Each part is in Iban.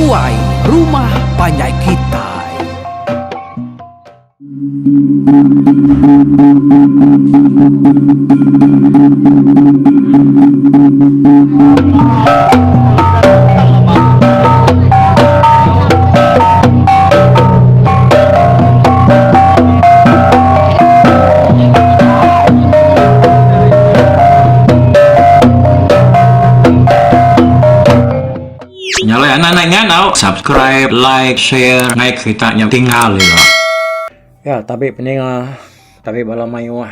Tuai Rumah Panjai Kitai. Nya alai anak anak ingat tau subscribe, like, share ngai kerita nya tinggal ila. Ya tabi peninga tabi bala mayuh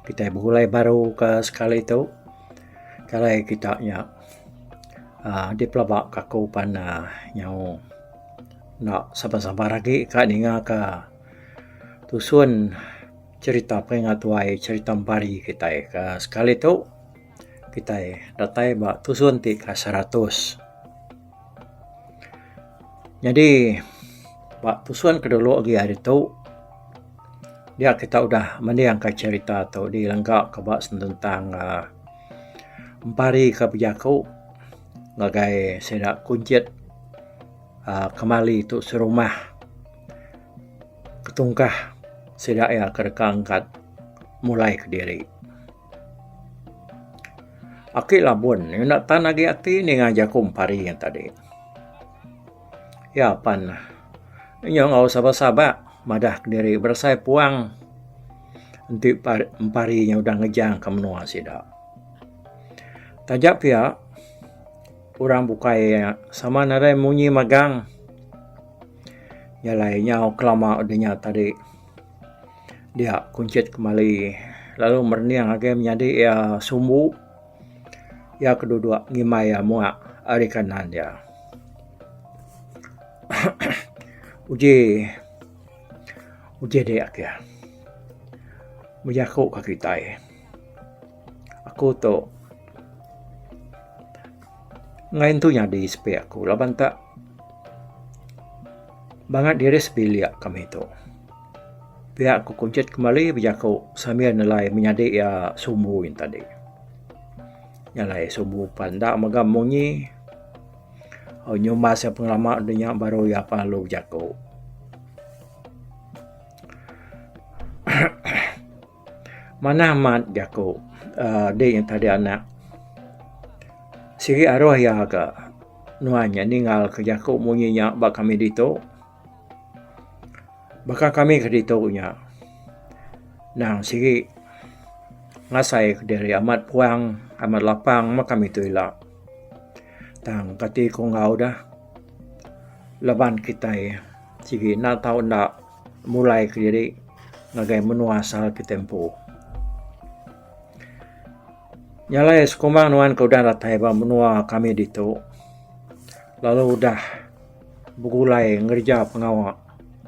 kitai begulai baru ke sekali tu kalai kita nya uhh dipelaba ka aku pan uhh nyau enda sabar sabar agi ka ninga ka tusun cherita pengingat tuai cherita empari kitai ke sekali tu. Kitai datai ba tusun ti ka seratus. Nyadi ba tusun ke dulu agi ari tu dia kita udah mending ka cherita tu dilengka ka ba senentang uhh empari ka bejaku ngagai sida kunchit uhh kemali tu serumah ketungkah sida iya ke deka angkat mulai kediri. Aki Labun enda tan agi ati ninga jaku empari nya tadi. Iya pan inya enggau sabak-sabak madah kediri berasai puang enti empari nya udah ngejang ka menua sida. Taja pia orang bukai sama nadai munyi magang jalai nyau kelama udah nya tadi. Dia kunchit kemali lalu merening agi menyadi iya sumbu iya ke duduk ngimbai iya muak ari kanan iya. Uji uji dik ake bejaku ka kitai aku tu ngain tu nyadi sepi aku laban tak bangat diri sebilik kami tu. Pia ku Kunchit kemali bejaku sambil nelai menyadi iya sumbu yen tadi. Nyalai sumbu pan enda mega munyi nyumbas iya pengelama deh nya baru iya pan lalu bejaku. Manah amat jaku uhh dik yen tadi anak sigi aruh iya ga nuan nya ninggal ke jaku munyi nya ba kami ditu. Baka kami ke ditu nya nang sigi ngasai kediri amat puang amat lapang meh kami tu ila. Tang kati ku enggau deh laban kitai sigi enda tau enda mulai kediri ngagai menua asal kitai empu. Nya alai sekumbang nuan ke udah datai ba menua kami ditu lalu udah begulai ngereja pengawa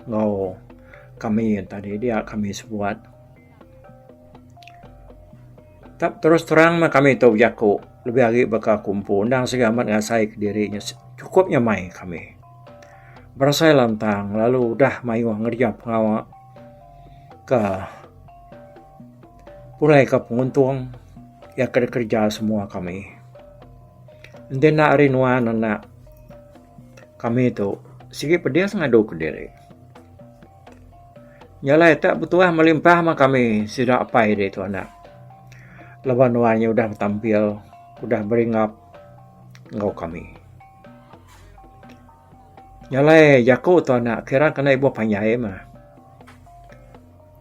enggau kami tadi dia kami sebuat. Tak terus terang meh kami tu bejaku lebih agi baka aku empu endang siga amat ngasai kediri nya chukup nyamai kami. Berasai lantang lalu udah mayuh ngereja pengawa ke pulai ke penguntung iya ke dikereja semua kami. Enti enda ari nuan anak kami tu sigi pedis ngadu kediri. Nya alai tak betuah melimpah meh kami sida apai ditu anak. Laban nuan nya udah betampil udah beringap enggau kami. Nya alai jaku tu anak kira kena ibuh panjai mah.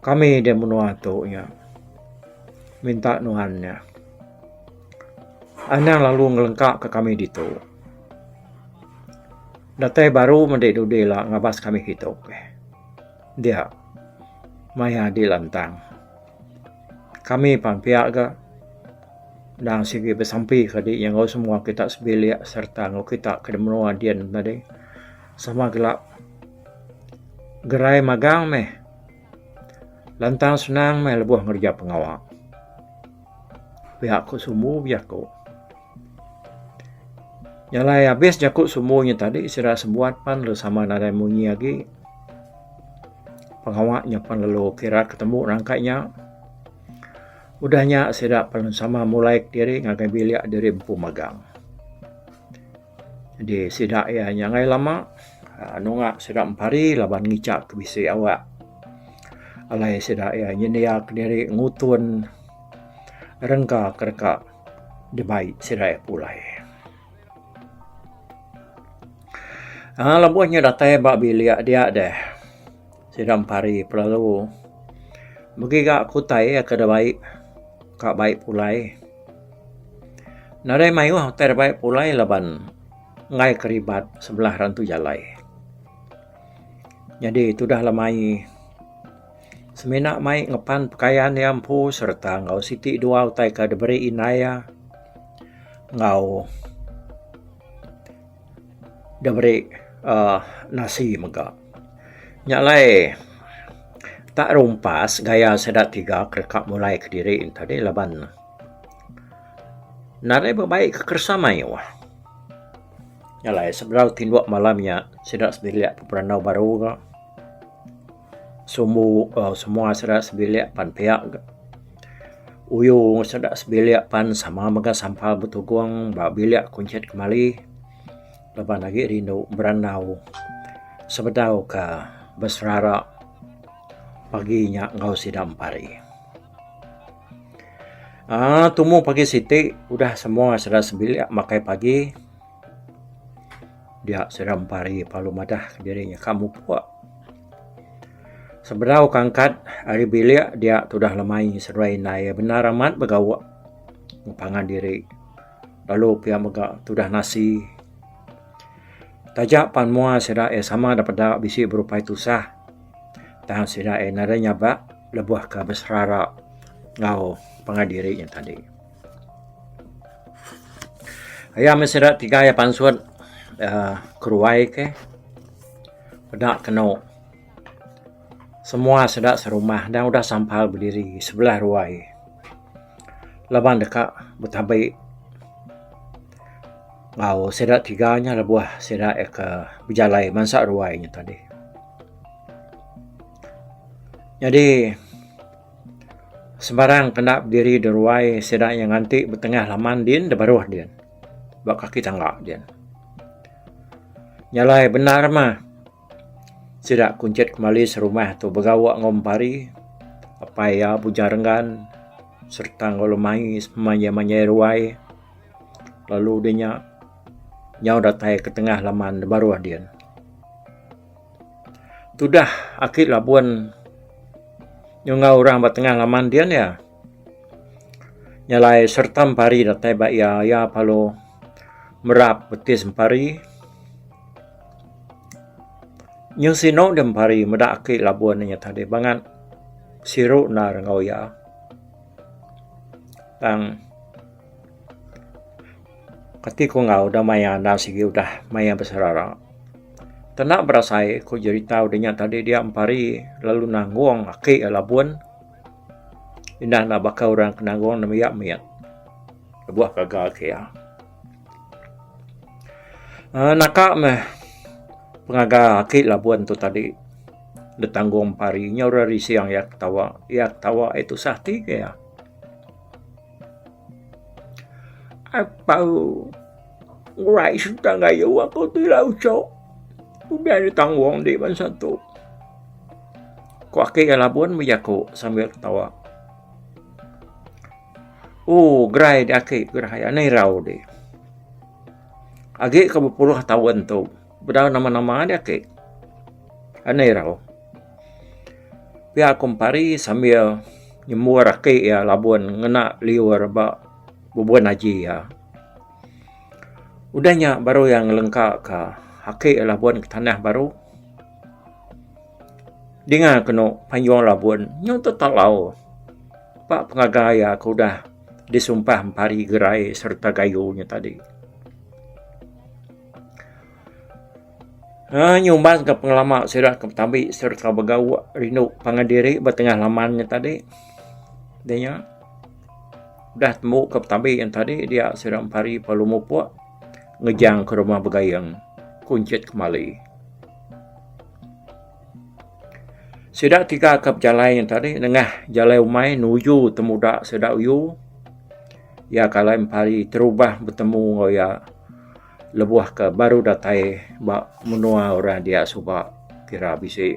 Kami da menua tu nya minta nuan nya anang lalu ngelengka ka kami ditu. Datai baru mende dudi ila ngabas kami kitu dia maya di lantang. Kami pan pia ga endang sigi besampi ka di enggau semua kita sebilik serta enggau kita ke menua din tadi sama gela gerai magang meh. Lantang senang meh lebuh ngereja pengawa. Pia ku sumbu bejaku. Nya alai abis jaku sumbu nya tadi sida sebuat pan lalu sama nadai munyi agi. Pengawa nya pan lalu kira ke tembu rangkai nya. Udah nya sida pan sama mulai kediri ngagai bilik diri empu magang. Nyadi sida iya nyanggai lama nunga sida empari laban ngicha ke bisi awak alai sida iya nyendia kediri ngutun rengka ke deka dibai sida iya pulai. Aaa lebuh nya datai ba bilik dia deh sida empari pelalu begiga ke utai ke dibai ka bai pulai. Nadai mayuh utai da bai pulai laban enggai keribat sebelah rantu jalai. Nyadi tudah lemai semina mai ngepan pekayan iya empu sereta enggau siti dua utai ke diberi indai iya enggau diberi uhh nasi mega. Nya alai tak rumpas gaya sida tiga ke deka mulai kediri ne tadi laban. Nadai bebai ke keresa mayuh. Nya alai sebedau tinduk malam nya sida sebilik berandau baru ga. Sumbu uhh semua sida sebilik pan pia ga. Uyu sida sebilik pan sama mega sampal betugung ba bilik kunchit kemali laban agi rindu berandau sebedau ka beserara pagi nya enggau sida empari. Aaa tumu pagi siti udah semua sida sebilik makai pagi dia sida empari perlu madah diri nyeka mupuk. Sebedau ke angkat ari bilik dia tudah lemai seduai indai bendar amat begauk pangan diri lalu pia mega tudah nasi. Taja pan mua sida iya sama da peda bisi berupai tusah tang sida iya nadai nyabak. Lebuh ke beserara enggau pangan diri nya tadi. Aya meh sida tiga iya pansut uhh keruai ke peda kenu semua sida serumah da udah sampal bediri sebelah ruai laban deka betabi enggau sida tiga nya lebuh sida ke bejalai mansa ruai nya tadi. Nyadi sebarang kena bediri da ruai sida iya nganti betengah laman din da baruh din ba kaki tangga din. Nya alai bendar mah sida kunchit kemali serumah tu begawa enggau empari apai iya Bujang Renggan sereta enggau lemai semanjai manjai ruai lalu udah nya nyau datai ke tengah laman da baruh din. Tudah aki Labun nyungau orang ba tengah laman din iya. Nya alai sereta empari datai ba iya, iya perlu merap betis empari. Nyau sinu deh empari meda aki Labun nya tadi bangat siru endar enggau iya. Tang kati ku enggau da maya enda sigi udah maya beserara. Tena berasai ku jerita udah nya tadi dia empari lalu nanggung aki iya labun indah enda baka orang ke nanggung nembiak mit lebuh gaga ke iya. uhh Naka meh pengaga aki labun tu tadi ditanggung empari nyau ira rising iya ketawa iya ketawa iya tusah ati ke iya. Apau ngurai sereta ngayu aku ti ila uchu udah ditanggung di bansa tu. Ku aki iya labun bejaku sambil ketawa. Ooh gerai di aki gerai anang irau di. Agi ke bepuluh taun tu bedau nama-nama di aki. Anang irau. Pia ku empari sambil nyembur aki iya labun ngena liur ba bubun aji iya. Udah nya baru iya ngelengka ka aki iya labun ke tanah baru. Dinga kenu panjung labun nyau tetalau ba pengaga iya ke udah disumpah empari gerai sereta gayu nya tadi. Aaa nyumbang ka pengelama sida ke betabi sereta begauk rindu pangan diri ba tengah laman nya tadi. Dah nya udah tembu ka betabi nya tadi dia sida empari perlu mupuk ngejang ke rumah Begaing Kunchit Kemali. Sida tiga ke bejalai nya tadi nengah jalai umai nuju temuda sida uyu iya ke alai empari terubah betemu enggau iya. Lebuh ke baru datai ba menua orang dia suba kira bisi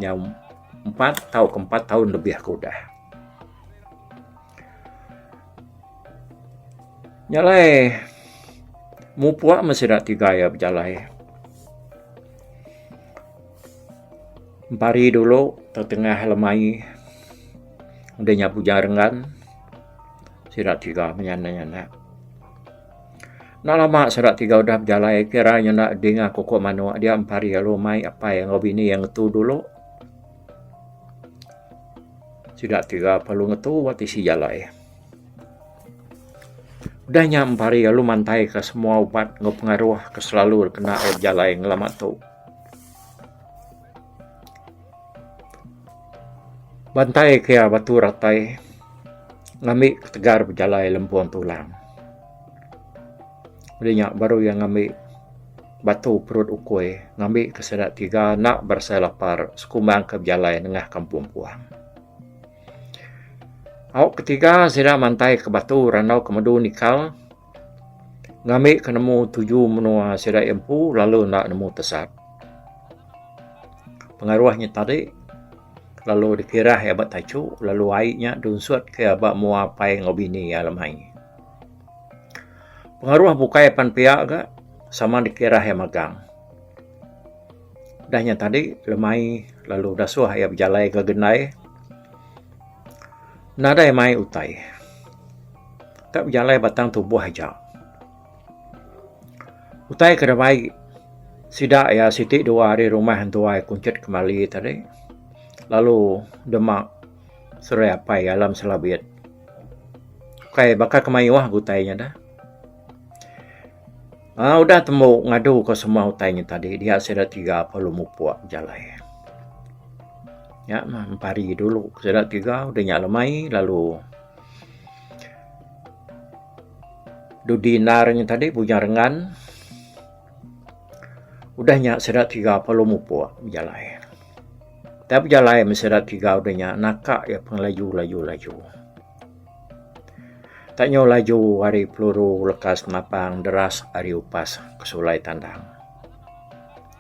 nyau empat tauka empat taun lebih ke udah. Nya alai mupuk meh sida tiga iya bejalai. Empari dulu tengah lemai udah nya Bujang Renggan sida tiga menyanak-nyanak. Enda lama sida tiga udah bejalai kira nyanda dinga kukuk manuk dia empari lalu mai apai enggau bini iya ngetu dulu. Sida tiga perlu ngetu ba tisi jalai. Udah nya empari lalu mantai ka semua ubat enggau pengaruh ke selalu kena iya bejalai ngelama tu. Bantai ke iya batu ratai ngambi ketegar bejalai lempung tulang. Udah nya baru iya ngambi batu perut ukui ngambi ke sida tiga enda berasai lapar sekumbang ke bejalai nengah kampung puang. Au ketiga sida mantai ke batu randau ke medu nikal ngambi ke nemu tuju menua sida iya empu lalu enda nemu tesat. Pengaruh nya tadi lalu dikirah iya ba tachu lalu ai nya diunsut ke iya ba mua apai enggau bini iya lemai. Pengaruh bukai pan pia ga sama dikirah iya magang. Udah nya tadi lemai lalu dasuh iya bejalai ke gendai nadai mai utai. Tak bejalai batang tubuh aja. Utai ke dibai sida iya siti dua ari rumah entuai Kunchit Kemali tadi lalu dema seruai apai alam selabit. Ukai baka ke mayuh ga utai nya dah. Aaa udah tembu ngadu ka semua utai nya tadi dia sida tiga perlu mupuk jalai. Nya mah empari dulu sida tiga udah nya lemai lalu dudi endar nya tadi Bujang Rengan udah nya sida tiga perlu mupuk bejalai. Tap bejalai meh sida tiga udah nya naka iya pengelaju laju laju. Tak nyau laju ari peluru lekas senapang deras ari upas kesulai tandang.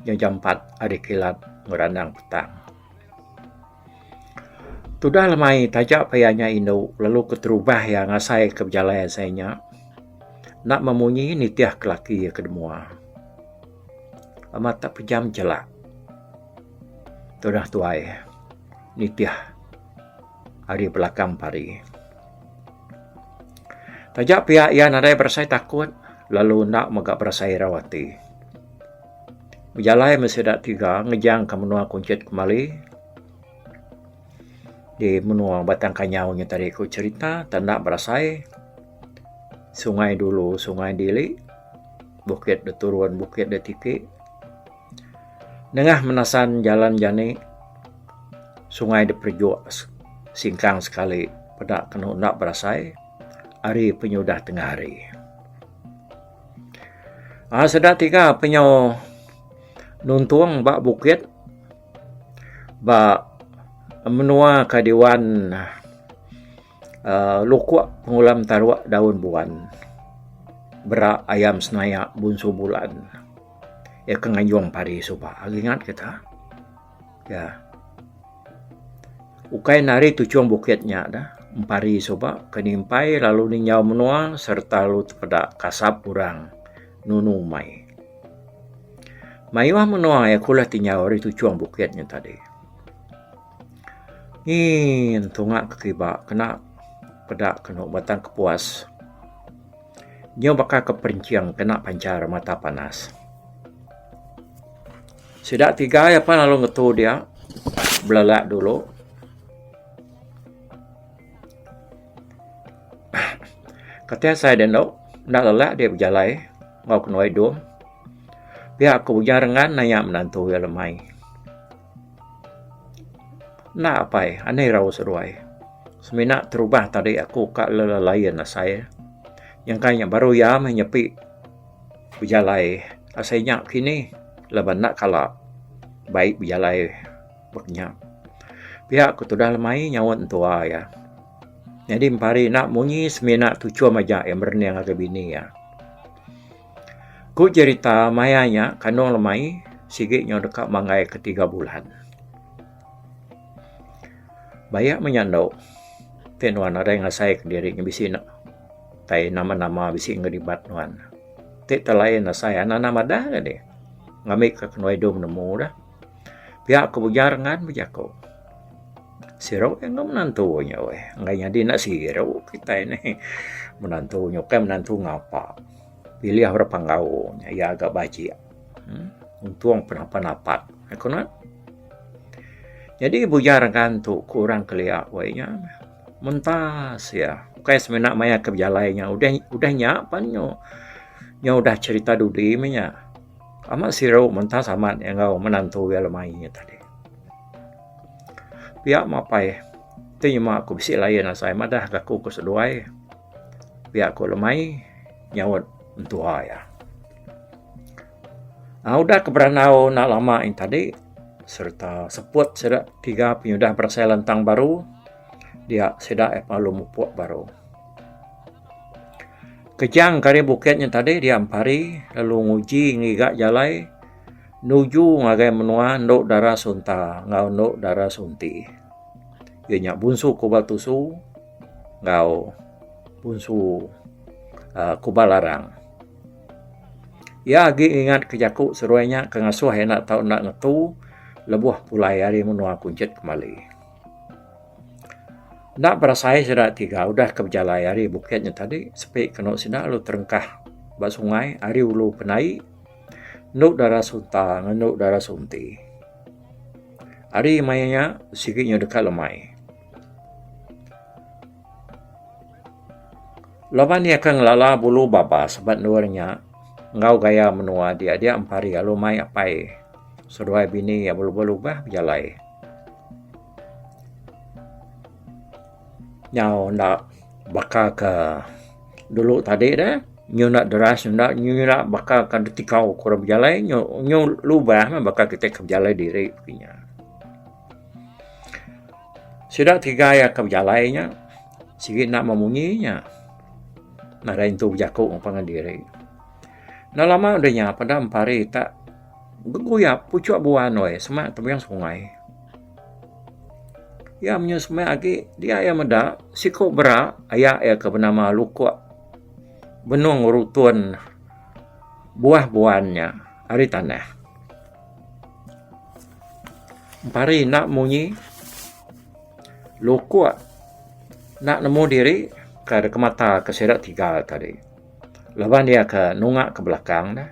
Nyau jampat ari kilat ngerandang petang. Tudah lemai taja pa iya nya indu lalu keterubah iya ngasai ke bejalai asai nya enda memunyi nitih ke laki iya ke demua. Amat tak pejam jelak. Tudah tuai nitih ari belakang pari. Taja pia iya nadai berasai takut lalu enda mega berasai irau ati. Bejalai meh sida tiga ngejang ka menua Kunchit Kemali di menua Batang Kanyau nya tadi ku cherita tanda berasai sungai dulu sungai dili bukit da turun bukit da tiki. Nengah menasan jalan jani sungai diperejuk singkang sekali peda kenu enda berasai ari penyudah tengah hari. Aaa sida tiga penyu nuntung ba bukit ba menua ka diwan aaa lukok pengulam taruk daun buan bera ayam senaya bunsu bulan. Iya ke ngayung pari suba agi ingat kita. Ya. Ukai nari tuchung bukit nya dah. Empari suba ke nimpai lalu ninjau menua sereta lalu tepeda kasap orang nunu umai. Mayuh menua iya ke ulih tinjau ari tuchung bukit nya tadi. Ngin tunga ke kiba kena peda kenu Batang Kepuas. Nyau baka ke perenching kena panchar mata panas. Sida tiga iya pan lalu ngetu dia belelak dulu. Kati asai dia endo enda lelak dia bejalai enggau kenuai dum. Pia ku Bujang Rengan nanya menantu iya lemai. Enda apai anih irau seduai. Semina terubah tadi aku ka lelain asai. Nyangka nya baru iya meh nyepi bejalai asai nya kini laban enda kala bai bejalai bek nya. Pia ku tudah lemai nyaut entua iya. Nyadi empari enda munyi semina tuchum aja iya merening ngagai bini iya. Ku jerita maya nya kandung lemai sigi nyau deka manggai ke tiga bulan. Bayak meh nya endo ti nuan nadai ngasai kediri nya bisi ne tai nama-nama bisi ngeribat nuan. Ti telain asai anak-anak madah ga deh ngambi ka kenuai dum nemu dah. Pia ku Bujar ngan bejaku. Siru iya enggau menantu nya weh. Enggai nyadi enda siru kitai neh. Menantu nya ukai menantu ngapa. Pilih orang panggau nya iya ga bajik. uhh Untung penapat-napat ku ne. Nyadi Bujar ngan tu ku orang kelia weh nya mentas iya. Ukai semina maya ke bejalai nya udah udah nya pan nyu nya udah cherita dudi meh nya. Amat siru mentas amat iya enggau menantu iya lemai nya tadi. Pia mapai ti nyema ku bisi lain asai madah ka aku ke seduai pia ku lemai nyaut entua iya. Aaa udah ke berandau enda lama yen tadi sereta seput sida tiga penyudah berasai lantang baru dia sida iya perlu mupuk baru. Kejang ke ari bukit nya tadi dia empari lalu nguji ngiga jalai nuju ngagai menua endo dara sunta enggau endo dara sunti. Iya nya bunsu kubal tusu enggau bunsu uhh kubal arang. Iya agi ngingat ke jaku seruai nya ke ngasuh iya enda tau enda ngetu lebuh pulai ari menua Kunchit kemali. Enda berasai sida tiga udah ke bejalai ari bukit nya tadi sepi kenu sida lalu terengkah ba sungai ari ulu penai endo dara sunta enggau endo dara sunti. Ari maya nya sigi nyau deka lemai. Laban iya ke ngelala bulu babas ba endur nya enggau gaya menua dia dia empari lalu mai apai seduai bini iya belubah-lubah bejalai. Nyau enda baka ke dulu tadi deh nyu enda deras enda nyu enda baka ke tikau ke orang bejalai nyu nyu lubah meh baka kite ke bejalai diri kinya. Sida tiga iya ke bejalai nya sigi enda memunyi nya nadai entu bejaku ngan pangan diri. Enda lama udah nya peda empari tak beguyap puchok buan weh semak tebing sungai. Iya menyau semak agi dia iya meda siku bera aya iya ke benama Lukok benung rutun buah buan nya ari tanah. Empari enda munyi Lukok enda nemu diri ke kemata ke sida tiga tadi laban iya ke nunga ke belakang ne.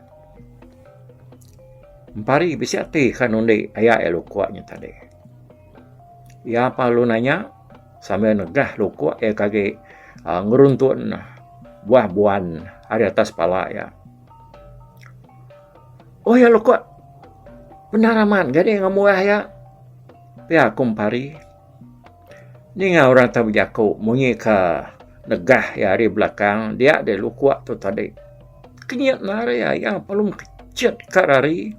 Empari bisi ati ka nundi aya iya Lukok nya tadi. Iya pa lalu nanya sambil negah lukok iya ke agi uhh ngeruntun buah buan ari atas pala iya. Oh iya lukok bendar amat gadi ngembuah iya pia ku Empari. Ninga orang te bejaku munyi ka negah iya ari belakang dia deh lukok tu tadi. Kenyit ne ari iya perlu mekecit ka rari.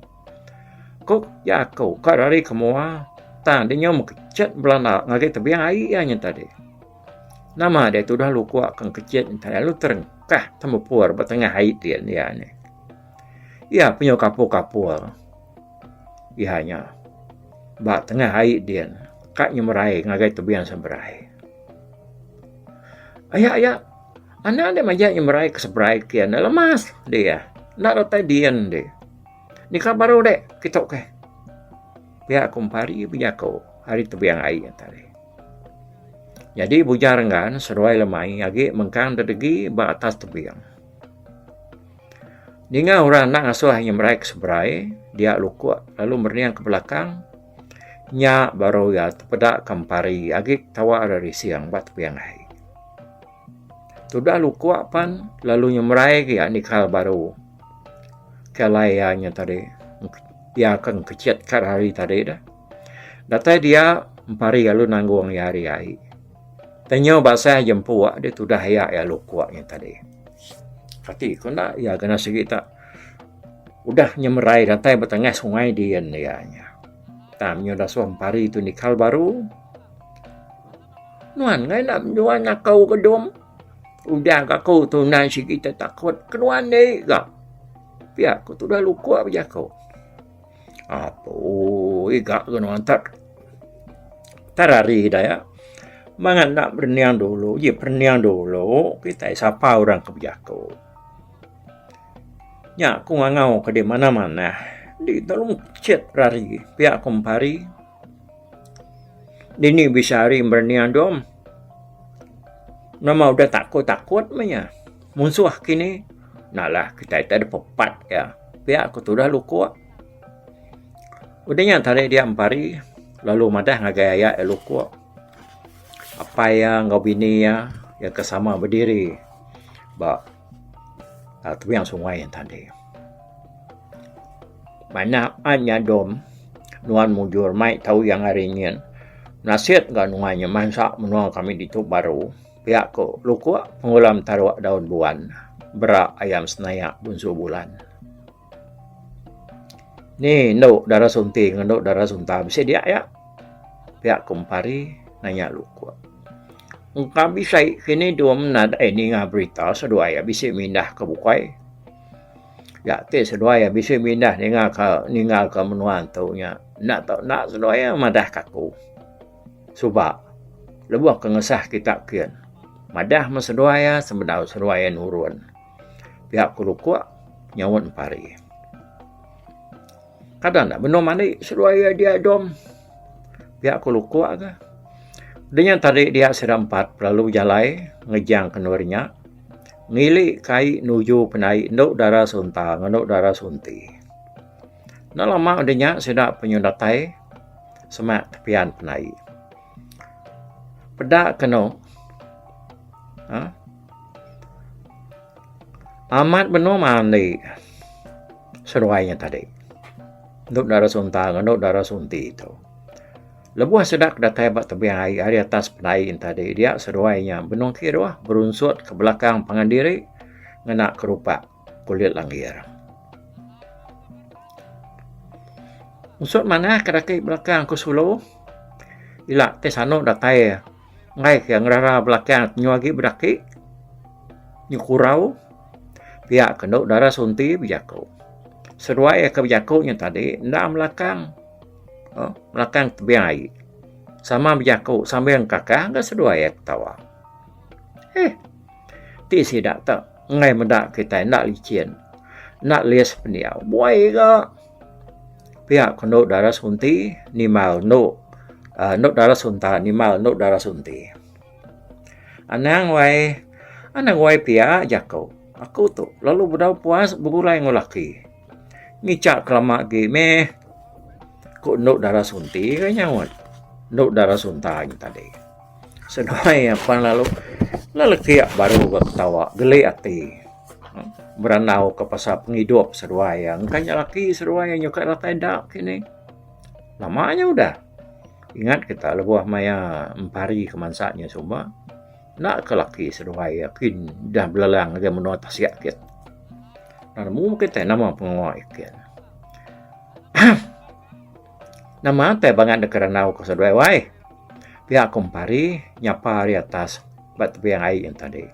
Ku jaku ka rari ke mua tang deh nyau mekecit belanda ngagai tebing ai iya nya tadi. Nama deh tudah lukok ke ngekecit nya tadi lalu terengkah temepur ba tengah ai ti iya nih. Iya penyau kapur-kapur iya nya ba tengah ai din ka nyemerai ngagai tebing seberai. Aya aya anak deh majak nyemerai ke seberai kian lemas deh enda datai din deh. Nika baru dek kitu keh. Pia ku Empari bejaku ari tebing ai nya tadi. Nyadi Bujang Renggan seduai lemai agi mengkang dedegi ba atas tebing. Ninga orang enda ngasuh nyemerai ke seberai dia lukok lalu merening ke belakang nya baru iya tepeda ke Empari agi ketawa rerising ba tebing ai. Tudah lukok pan lalu nyemerai agi nikal baru ke alai iya nya tadi iya ke ngekechit ka hari tadi deh. Datai dia empari lalu nanggung iya ari ai. Tenyo basah jempuk deh tudah iya iya lukok nya tadi. Kati ku enda iya kena sigi tak udah nyemerai datai ba tengah sungai din iya nya. Tang nyau dasuh empari tu nikal baru. Nuan ngai enda menyuan aku ke dom. Udah ga aku tu endang sigi te takut ke nuan deh ga. Pia ku tudah lukuk bejaku. Apu iga ke nuan tak terari daya. Mangan enda perening dulu ji perening dulu kitai sapa orang ke bejaku. Nya ku ngangau ke di manah manah di telu chit rari pia ku empari. Dini bisa ari merening dom. Nama udah takut takut meh nya. Munsuh kini nalah kitai ti ada pepat iya. Pia ku tudah lukok. Udah nya tadi dia empari lalu madah ngagai aya iya lukok. Apai iya enggau bini iya iya ke sama bediri ba tebing sungai tadi. Manah an nyadom nuan mujur mai tau yang ari nyin. Nasit ga nuan nya mansa menua kami ditu baru pia ko lukok pengulam taruk daun buan bera ayam senayak bunsu bulan. Ni endu dara sunti ngan endu dara sunta bisi dia iya pia ko Empari nanya lukok. Engka bisi kini dom nadai ninga berita seduai bisi mindah ke bukai. Ya ti seduai iya bisi mindah ninga ka ninggal ka menua tu nya enda tau enda seduai iya madah ka aku. Suba lebuh ke ngesah kita kin madah meh seduai iya sebedau seduai iya nurun. Pia ku lukok nyaut empari. Kada enda benung mandi seduai iya dia dom. Pia ku lukok ga. Dinya tadi dia sida empat lalu bejalai ngejang ke endur nya. Ngili kai nuju penai endu dara sunta enggau endu dara sunti. Enda lama udah nya sida penyu datai semak tepian penai. Peda kenu uhh amat benung mandi seduai nya tadi. Endu dara sunta enggau endu dara sunti tu. Lebuh sida ke datai ba tebing ai ari atas pendai tadi dia seduai nya benung kiruh berunsut ke belakang pangan diri ngena kerupak kulit langgir. Unsut manah ke daki belakang ku sulu ila ti sanu datai enggai ke ngerara belakang nyu agi bedaki nyu kurau pia ke endo dara sunti bejaku. Seduai ke bejaku nya tadi enda melakang. Belakang tebing ai. Sama bejaku sambil engkakah ga seduai iya ketawa. Eh. Ti sida te enggai meda kitai enda licin. Enda lis pendiau. Buai ga. Pia ku endu dara sunti nimbal endu uhh endu dara sunta nimbal endu dara sunti. Anang wai anang wai pia jaku. Aku tu lalu bedau puas begulai enggau laki. Ngicha ke lama agi meh. Ku endu dara sunti ga nyaut. Endu dara sunta nya tadi. Seduai apan lalu lelekik baru ga ketawa geli ati berandau ka pasal pengidup seduai iya. Engka nya laki seduai iya nyuka datai enda kini. Lama nya udah. Ingat kita lebuh maya empari ke mansa nya suba. Enda ke laki seduai iya kin udah belelang ngagai menua tasik kin. Nemu kitai nama pengawa iya kin. Nama tai bangat deka randau ke seduai wai. Pia ku Empari nyapa ari atas ba tebing ai yen tadi.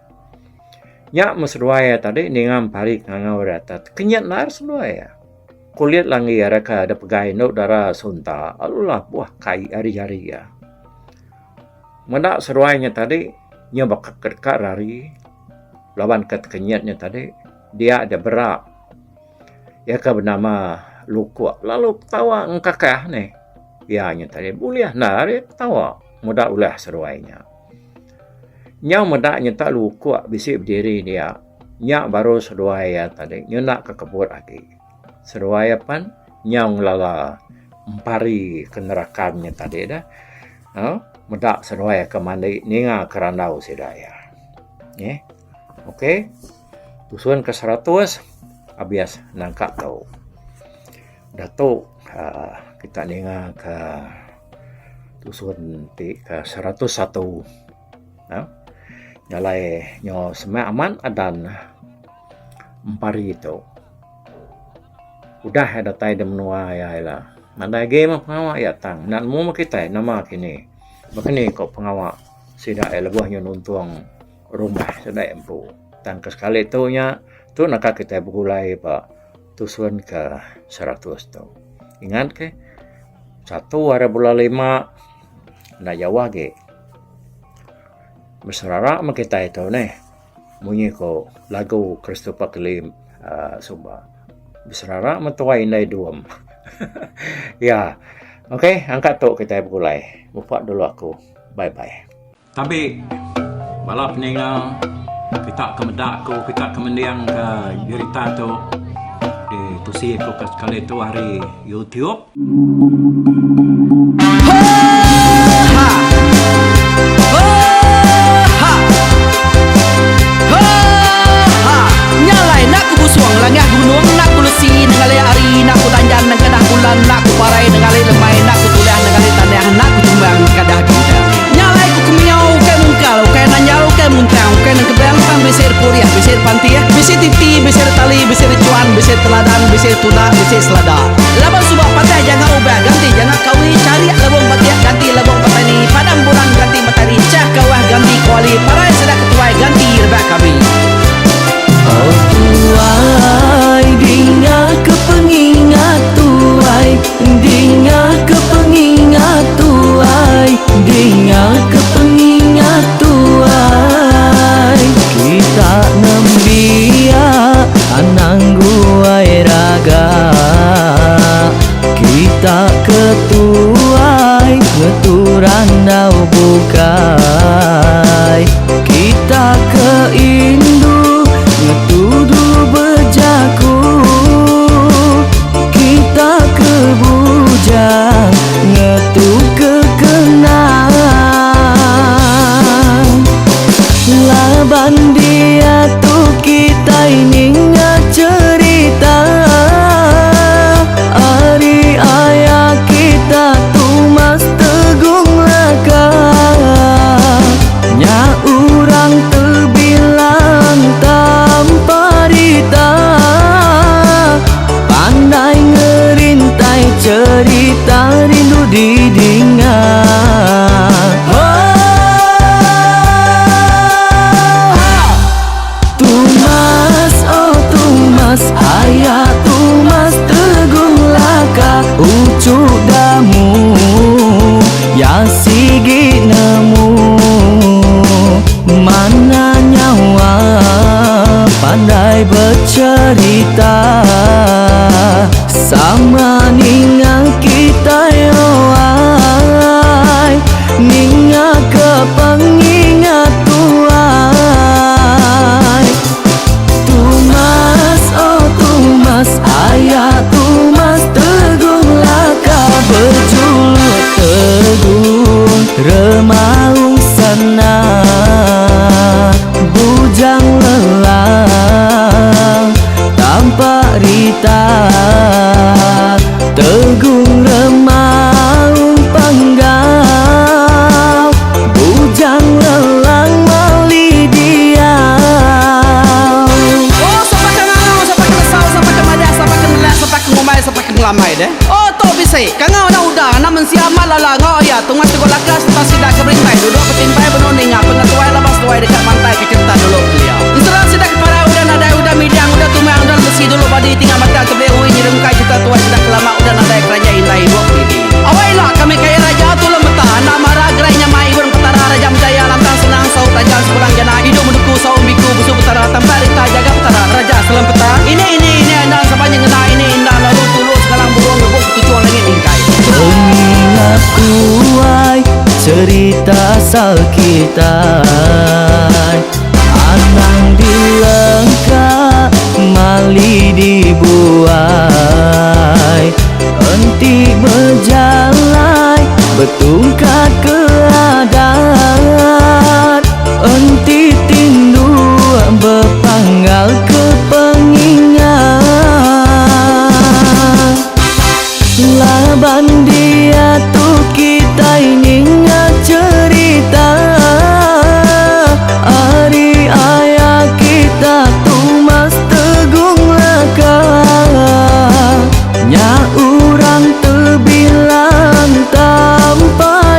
Nya meh seduai iya tadi ninga Empari ngangau ari atas. Kenyit nar seduai iya. Kulit langgi ari ke da pegai endu dara sunta lalu labuh kai ari jari iya. Meda seduai nya tadi nya baka ke deka rari laban ke tekenyit nya tadi dia deh bera iya ke benama Lukok lalu ketawa engkakah neh. Iya nya tadi bulih enda ari ketawa meda ulah seduai nya. Nyau meda nyenta Lukok bisi bediri dia nya baru seduai iya tadi nyenda ke kebut agi. Seduai iya pan nyau ngelala empari ke nerakan nya tadi dah. Au meda seduai ke mandi ninga ke randau sida iya. Neh. Okey. Tusun ke 100 abis nangka tu. Dah tu aaa kita ninga ke tusun ti ke 101. Au jalai nyo semak amat adan empari tu. Udah iya datai da menua iya ila. Nadai agi meh pengawa iya tang enda nemu meh kitai nama kini. Baka ni ko pengawa sida iya lebuh nyu nuntung rumah sida iya empu. Tang ke sekali tu nya tu naka kitai begulai ba. tusun ke seratus tu. Ingat ke satu hari bulan lima enda jauh agi beserara meh kitai tu neh munyi ko lagu Christopher Kelim uhh suba beserara meh tuai indai dum iya ok angkat tu kitai begulai muka dulu aku bye bye. Tabi bala peninga kita ke meda aku kita ke mending ke jerita tu ditusi aku ke sekali tu ari YouTube. Nya alai ku kemiau ukai mungkal, ukai nanjal, ukai muntang, ukai nengkebang tang bisi dipurih, bisi dipantih, bisi titi, bisi ditali, bisi dichuan, bisi teladan, bisi ditunda, bisi selada. Laban suba patah janga ubah ganti janga kawi, charik lebung batik ganti lebung petani, padam bulan ganti matahari, chah kawah ganti kuali, parai sida ketuai ganti rebak kami. Oh tuai dinga ke pengingat tuai Dinga ke pengingat tuai Dinga ke pengingat tuai Kita nembiak anang guai raga Kita ke tuai ngetu randau bukai Kita ke indu ngetu dulu bejaku Kita ke bujang ngetu ke kenang Laban diatu kitai ninga cherita Ari aya kita Tumas Tegung Laka Nya urang tebilang tanpa rita Pandai ngerintai cherita rindu didinga Tumas oh Tumas aya Tumas Tegung Laka uchu damu ya sigi nemu Mana nyawa pandai becerita Sama ninga kitai oai Ninga ke pengingat tuai Tumas oh Tumas aya Tumas Tegung Laka bejuluk Tegung Remaung Sana Bujang Lelang Tampak Rita Tegung Remaung Panggau Bujang Lelang Mali Diau. Oh sapa ke ngangau sapa ke nesau sapa ke madah sapa ke nelak sapa ke ngumbai sapa ke ngelamai deh. Oh tu bisi kangau anak uda anak mensia amat lala enggau iya tunga teguk laka sereta sida ke berintai duduk betimpai benung ninga pengetuai laban seduai deka mantai ke cherita dulu kelia. Ensera sida ke parai udah nadai udah midang udah tumang udah lemesi dulu badi tinggal batang tebeli ui nyerungkai cherita tuai sida ke lama udah nadai keranjai indai ibuk didi. Awai ila kami kaya raja tulung meta enda mara gerai nyamai ibun petara raja menjaya lantang senang saut tajam sepulang jana idup menuku saum biku busu petara tampak rita jaga petara raja selem peta ini ini ini endang sapa nyengena ini indah lalu tulu sekalang burung ngebuk ketuchung langit mingkai. Pengingat kuai cerita asal kitai Anang dilengka mali dibuai Enti bejalai betungkat ke adat Enti tinduk bepanggal ke pengingat Laban diatu kitai ninga cherita Ari aya kita Tumas Tegung Laka Nya urang tebilang tanpa.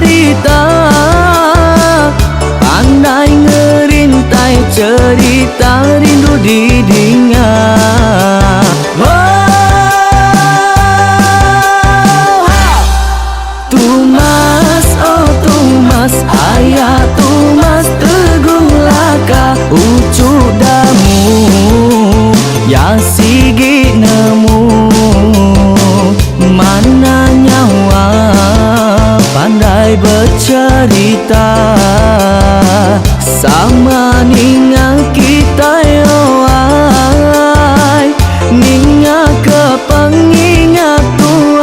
Dinga ke pengingat tuai.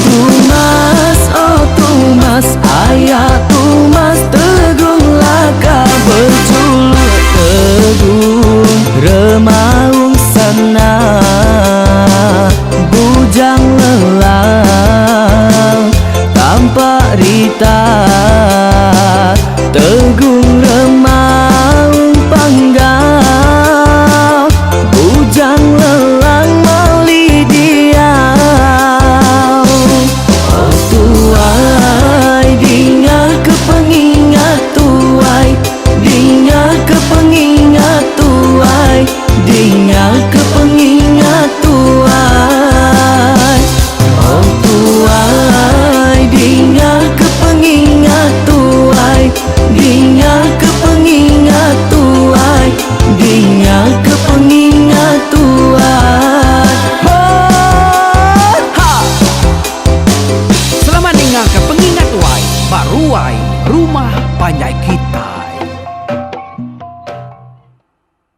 Tumas oh Tumas aya Tumas Tegung Laka bejuluk Tegung Remaung Sana Bujang Lelang Tampak Rita Tegung Remaung Panggau Bujang Lelang Mali Diau. Oh tuai dinga ke pengingat tuai, dinga ke pengingat tuai, dinga ke pengingat tuai. Oh tuai dinga ke pengingat tuai, dinga ke pengingat tuai, dinga ke pengingat tuai. Ho ha! Selamat ninga ke pengingat tuai ba ruai rumah panjai.